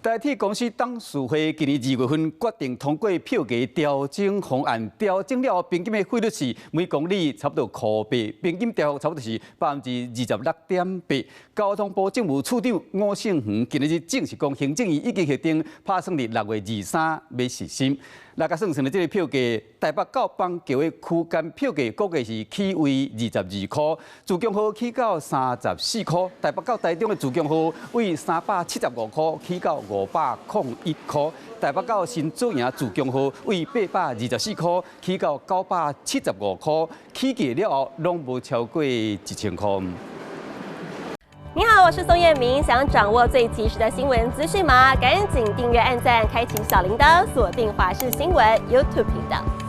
台鐵公司董事會今年2月份決定通過票價調整方案，調整了後平均的費率是每公里差不多箍八，平均調幅差不多是26.8%。交通部政務處長吳勝雄今日證實講，行政院已經核定，拍算佇6月23欲實施。來共算算的這个票價，台北到板橋的區間票價估計是起位22箍，自強號起到34箍；台北到台中的自強號為375箍起到501箍；台北到新竹營自強號為824箍起到975箍，起價了後攏無超過1000箍。你好，我是宋燕明。想掌握最及時的新聞資訊嗎？趕緊訂閱、按讚、開啟小鈴鐺，鎖定華視新聞 YouTube 頻道。